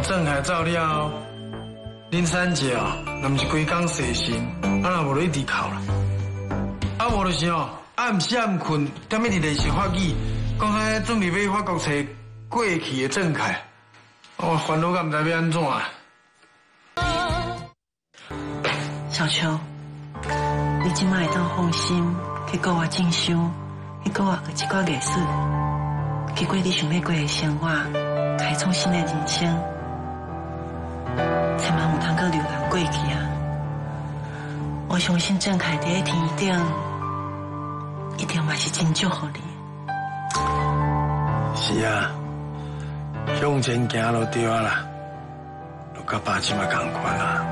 从郑凯走了后，恁三姐哦，若毋是规工洗身，啊若无就一直哭啦。啊无就是哦，暗时暗睏，踮咧伫电视发语，讲啥准备欲法国揣过去的郑凯，我烦恼甲毋知欲按怎啊。小秋，你这摆会当放心去国外进修，去国外学一寡艺术，去过你想欲过的生活，开创新的人生，千万毋通阁留恋过去啊！我相信郑凯伫咧天顶，一定嘛是真祝福你。是啊，向前行就对啊啦，就佮爸这马仝款啊。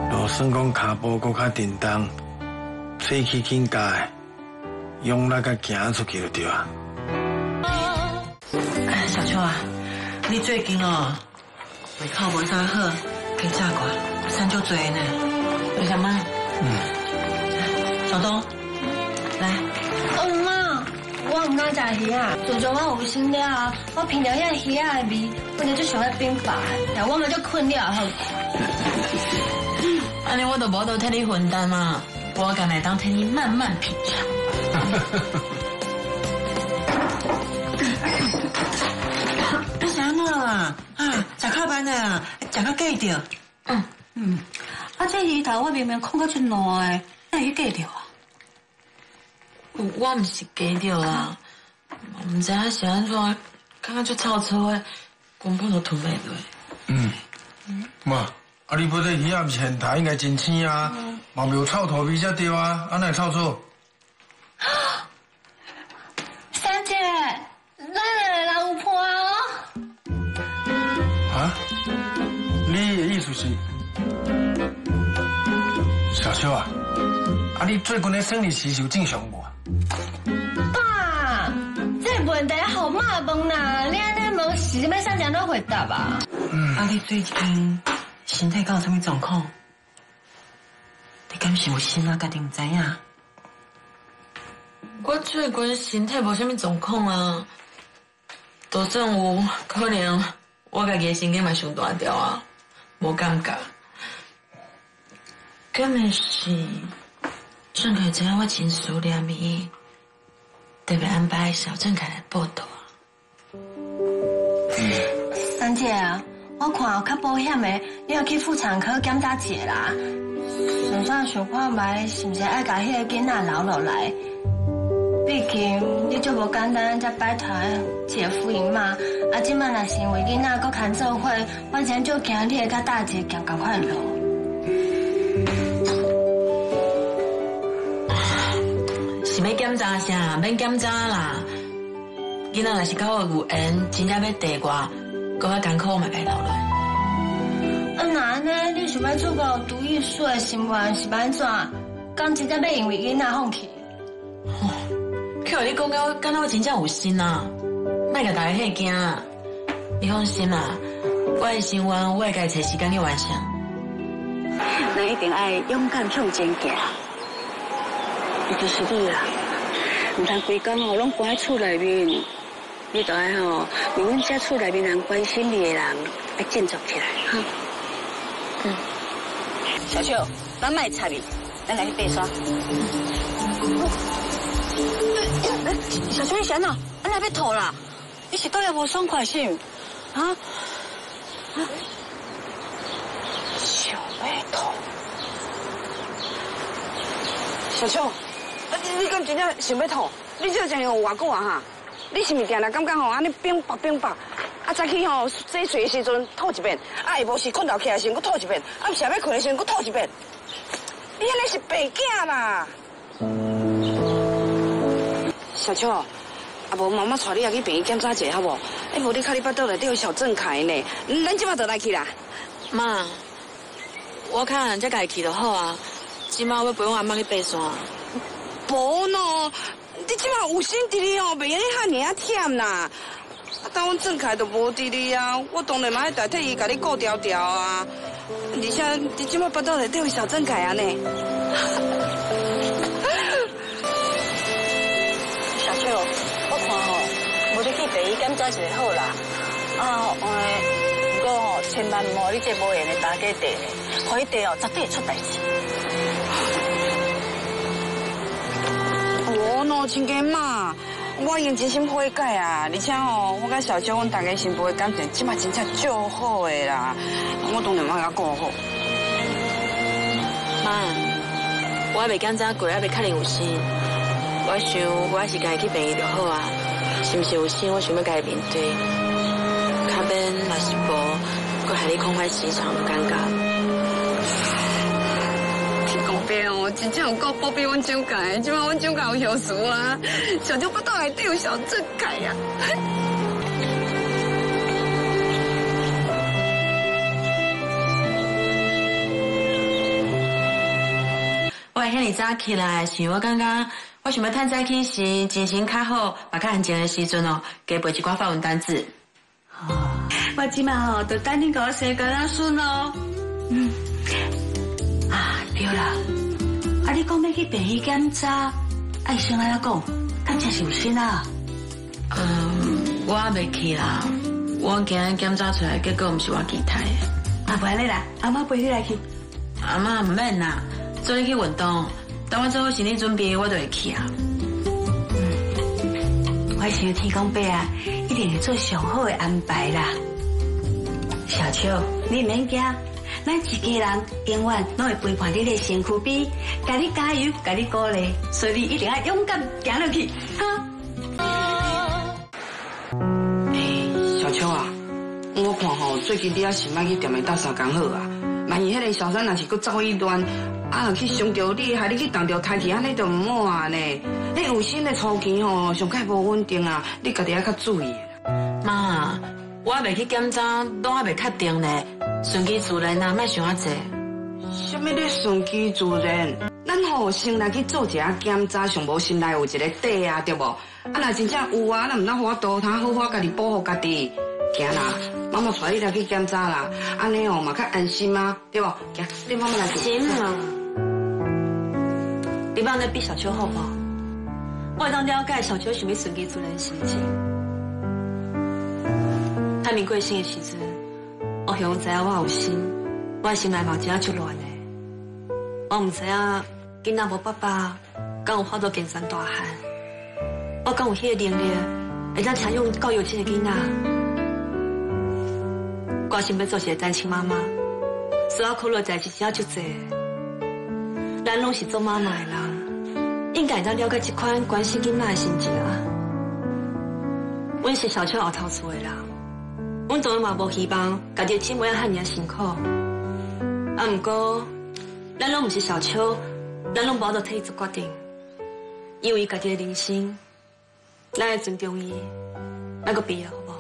就算讲跤步阁较沉重，喙齿紧咬，用力共行出去就对啊。小秋啊，你最近哦，胃口无啥好，加食寡，瘦足济呢。为什么？嗯。小东，来。哦妈，我毋敢食鱼仔，自从我有生了后，我闻著遐鱼仔的味，我就足想欲冰霸，但我嘛足困了好。按呢我都无得替你分担嘛，我敢会当替你慢慢品尝。你是按怎啦？啊，食较慢啊，食较过著。嗯嗯，啊，这鱼头我明明控甲足烂的，哪会去过著啊？我毋是加著啦，毋知影是按怎，感觉足臭臭的，根本就吞袂落。嗯，妈，啊你买这鱼仔毋是现杀，应该真鲜啊，嘛袂有臭土味才对啊，啊哪会臭臭？三姐，咱两个人有伴哦。啊？你的意思是，小秋啊？啊你最近的生理期是有正常无？爸，这个问题予妈问啦，你按呢问是欲三姐按怎回答啊？啊，你最近身体敢有啥物状况？你敢是有心啊？家己毋知影？我最近身体无啥物状况啊，就算有可能，我家己的神经嘛伤大条啊，无感觉。敢会是郑凯知影我真思念伊，特别安排小郑凯来报到啊。三姐啊，我看较保险的，你欲去妇产科检查一下啦。顺便想看觅是毋是爱共彼个囡仔留落来。毕竟你足无简单才摆脱一个妇婴嘛，啊，这摆若是因为囡仔阁牵做伙，我真足惊你会佮大姐行仝款路。是欲检查啥？免检查啦。囡仔若是佮我有缘，真正欲缀我，阁较艰苦我嘛共伊留落来。啊，那按呢，你想欲出国读艺术的心愿是欲按怎？敢真正欲因为囡仔放弃？去予你讲到，敢若我真正有心啊！莫共大家吓惊啊！你放心啦，我的心愿我会家己揣时间去完成。咱一定爱勇敢向前行。尤其是你啦，毋通规工吼拢关佇厝内面，你著爱吼为阮遮厝内面人关心你的人，爱振作起来哈。嗯，小秋，咱莫插伊，咱来去爬山。小秋，你是按怎？按怎欲吐啦？你是倒也无爽快是毋？啊？啊？想欲吐？小秋，啊你敢真正想欲吐？你这个有偌久啊哈？你是毋是定定感觉吼按呢冰雹冰雹？啊早起吼洗喙的时阵吐一遍，啊下晡时困头起来时阵阁吐一遍，暗时欲困的时阵阁吐一遍。你按呢是白囝啦！小秋，啊无妈妈带你也去病院检查一下好无？哎，无你看你腹肚内底有小郑凯呢，咱这马就来去啦。妈，我看才家己去就好啊。这马欲陪阮阿嬷去爬山。无喏，你这马有心伫哩哦，袂用遐尔仔忝啦。啊，当阮郑凯都无伫哩啊，我当然嘛爱代替伊共你顾牢牢啊。而且你这马腹肚内底有小郑凯啊呢。小秋，我看吼，无你去病院检查一下好啦。啊，不过吼，千萬毋予你這無緣的大家弟呢，予伊弟哦，絕對會出代誌。無喏，親家媽，我已經真心悔改啊！而且吼，我佮小秋阮大家新婦的感情，這擺真正足好的啦。我當然愛共顧好。媽，我還袂檢查過，還袂確認有生。我想，我還是家己去病院就好啊。是毋是有生，我想欲家己面對。較免若是無，閣害你空歡喜一場，尷尬。天公伯哦，真正有夠保庇阮蒋家的，這擺阮蒋家有後事啊！小秋腹肚內底有小鄭凱啊！我會遐爾早起來，是因為我感覺我想欲趁早起時精神較好，嘛較安靜的時陣哦，加背一寡法文單字。我這擺吼，就等你共我生個仔孫咯。嗯，啊對啦，啊你講欲去病院檢查，啊醫生按怎講？敢真是有生啊？嗯，我猶未去啦，我驚檢查出來結果毋是我期待的。啊，無按呢啦，阿媽陪你來去。阿媽毋免啦，做你去運動，等我做好心理準備，我就會去啊。嗯，我想天公伯啊，一定會做上好的安排啦。小秋，你毋免驚，咱一家人永遠攏會陪伴你的身軀邊，共你加油，共你鼓勵，所以你一定要勇敢行落去，哈！欸，小秋啊，我看吼，最近你猶是莫去踮咧鬥相共好啊。萬一彼个小三若是閣走去亂，啊，若去傷著你，害你去動著胎氣，按呢就毋好啊呢。你有身的初期吼，上蓋無穩定啊，你家己愛較注意。媽，我猶未去檢查，攏猶未確定呢。順其自然啊，莫想遐濟。啥物咧順其自然？咱吼先來去做一下檢查，上無心內有一個底啊，對無？啊，若真正有啊，咱毋通予我倒，通好好家己保護家己。行啦，媽媽帶你來去檢查啦，按呢哦嘛較安心啊，對無？行，你媽媽來去。行啊，你莫按呢逼小秋好無？我會當了解小秋想欲順其自然心情。他民過身的時陣，我雄知影我有心，我的心內嘛真正足亂的。我毋知影囡仔無爸爸，敢有法度健全大漢？我敢有彼个能力，會當聽養教育這个囡仔？我想欲做一个單親媽媽，需要考慮的代誌真正足濟。咱攏是做媽媽的人，應該會當了解這款關心囡仔的心情啊。阮是小秋後頭厝的人，阮當然嘛無希望家己的姊妹仔遐爾辛苦。啊，毋過咱攏毋是小秋，咱攏無法度替伊做決定。伊有伊家己的人生，咱愛尊重伊，莫閣逼伊好無？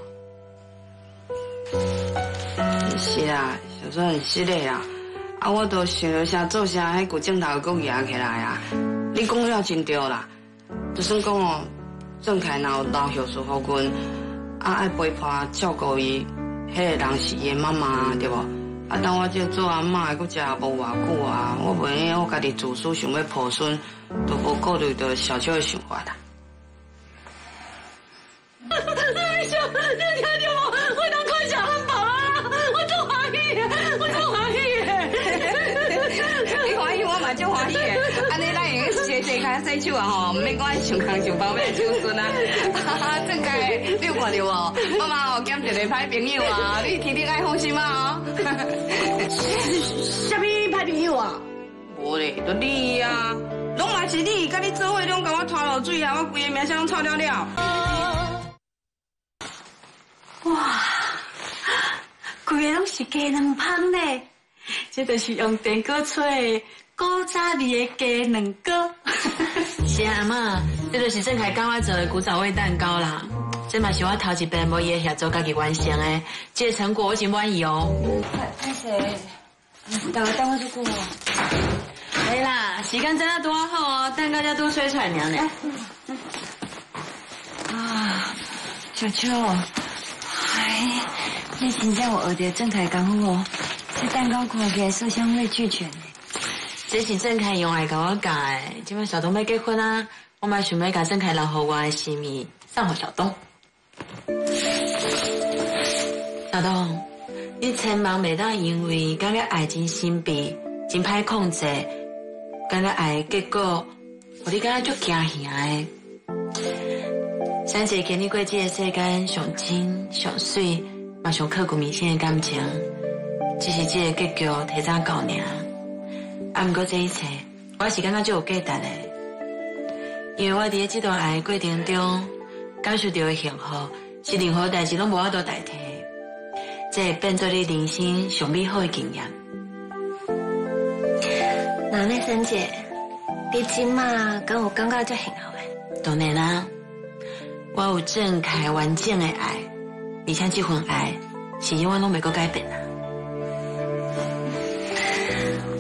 是啦，小春是的啦。啊，我都想著啥做啥，彼舊鏡頭閣舉起來啊。你講了真對啦，就算講哦，鄭凱若有留後事予阮，啊愛陪伴照顧伊，彼個人是伊的媽媽，對無？啊，當我這個做阿嬤的，閣食無偌久啊，我袂用我家己自私想欲抱孫，都無顧慮著小秋的想法啦。你想，你聽著無？我當看小漢堡啊！我足歡喜的，我足歡喜的。你歡喜，我嘛足歡喜的。按呢，咱會用洗洗跤洗手啊吼，毋免講上空上包欲手順啊。正解，你有看著無？媽媽哦，兼一个歹朋友啊，你天頂愛放心啊。啥物歹朋友啊？無咧，就你啊，攏嘛是你，佮你做伙，攏共我拖落水啊！我規个名聲攏臭了了。哇，規个攏是雞卵芳呢！這就是用電鍋炊的古早味的雞卵糕。是啊，阿嬤，這就是鄭凱教我做的古早味蛋糕啦。這嘛是我頭一遍無伊的協助，家己完成的。這個成果我真滿意哦。歹勢，大家等我足久哦。對啦，時間真的拄好哦，蛋糕才拄吹出來爾呢。啊，小秋。哎，你真正有學著鄭凱功夫哦！這蛋糕看起來色香味俱全呢。這是鄭凱用愛共我教的。這擺小東欲結婚啊，我嘛想欲共鄭凱留予我的心意送予小東。小東，你千萬袂當因為感覺愛真神秘、真歹控制，感覺愛的結果，予你感覺足驚嚇的。珊姐經歷過這个世間上真、上媠、嘛上刻骨銘心的感情，只是這个結局提早到爾。啊，毋過這一切，我是感覺足有價值的，因為我佇咧這段愛的過程中，感受著的幸福，是任何代誌攏無法度代替。這會變做你人生上美好的經驗。那呢，珊姐，你這馬敢有感覺足幸福的？當然啦，我有鄭凱完整的愛，而且這份愛是永遠攏袂閣改變啊！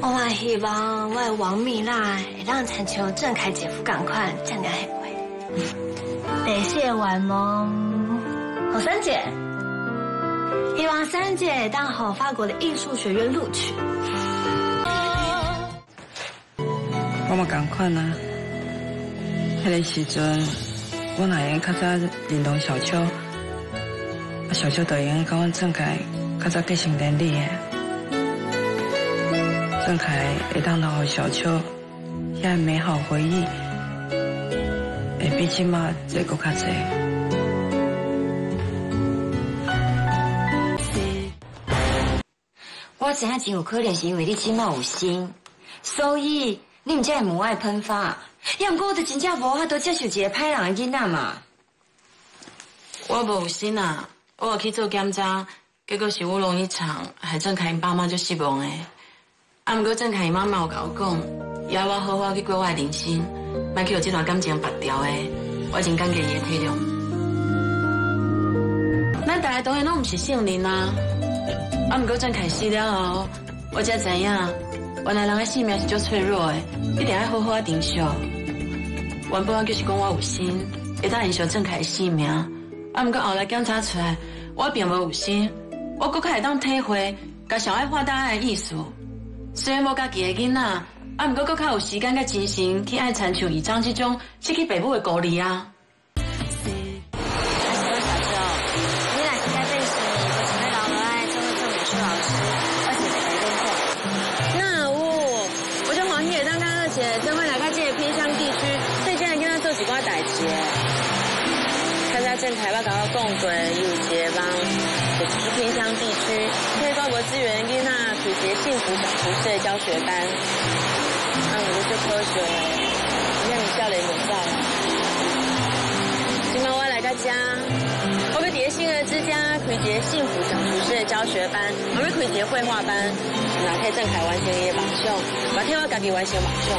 我嘛希望我的王蜜拉會當親像鄭凱姐夫仝款，遮爾幸福。第四個願望，予珊姐，希望珊姐會當予法國的藝術學院錄取。我嘛仝款啊，彼个時陣，我若會用較早認同小秋，啊小秋就會用共阮鄭凱較早結成連理的。鄭凱會當留予小秋遐美好回憶，會比這馬濟閣較濟。我知影真有可能是因為你這馬有心，所以你毋才會母愛噴發。抑毋過我就真正無法度接受一個歹人的囡仔嘛。我無有心啊，我有去做檢查，結果是烏龍一場，害鄭凱𪜶爸媽足失望的。啊，毋過鄭凱𪜶媽嘛有共我講，要我好好去過我的人生，莫去予這段感情縛牢的。我真感激伊的體諒。咱大家當然攏毋是聖人啊，啊，毋過鄭凱死了後，我才知影，原來人的性命是足脆弱的，一定愛好好仔珍惜。原本我就是講我有心，會當延續鄭凱的性命，啊，毋過後來檢查出來，我並無有心，我閣較會當體會，共小愛畫大愛的意思。雖然無家己的囡仔，啊，毋過閣較有時間佮精神去愛親像姨丈這種失去爸母的孤兒啊。啊，是講小秋，你若是改變心意，無想欲留落來做做美術老師，我是袂共你講。哪有？我足歡喜會當佮二姐做伙來到這个偏鄉地區，對這个囡仔做一寡代誌的。較早鄭凱捌共我講過，伊有一个夢，就是去偏鄉地區，替寡無資源的囡仔開一个幸福小廚師的教學班。啊，毋過足可惜的，伊遐爾少年就走了。這馬我來到遮，我欲佇咧星兒之家開一個幸福小廚師的教學班，我欲開一個繪畫班，若替鄭凱完成伊的夢想，嘛替我家己完成夢想。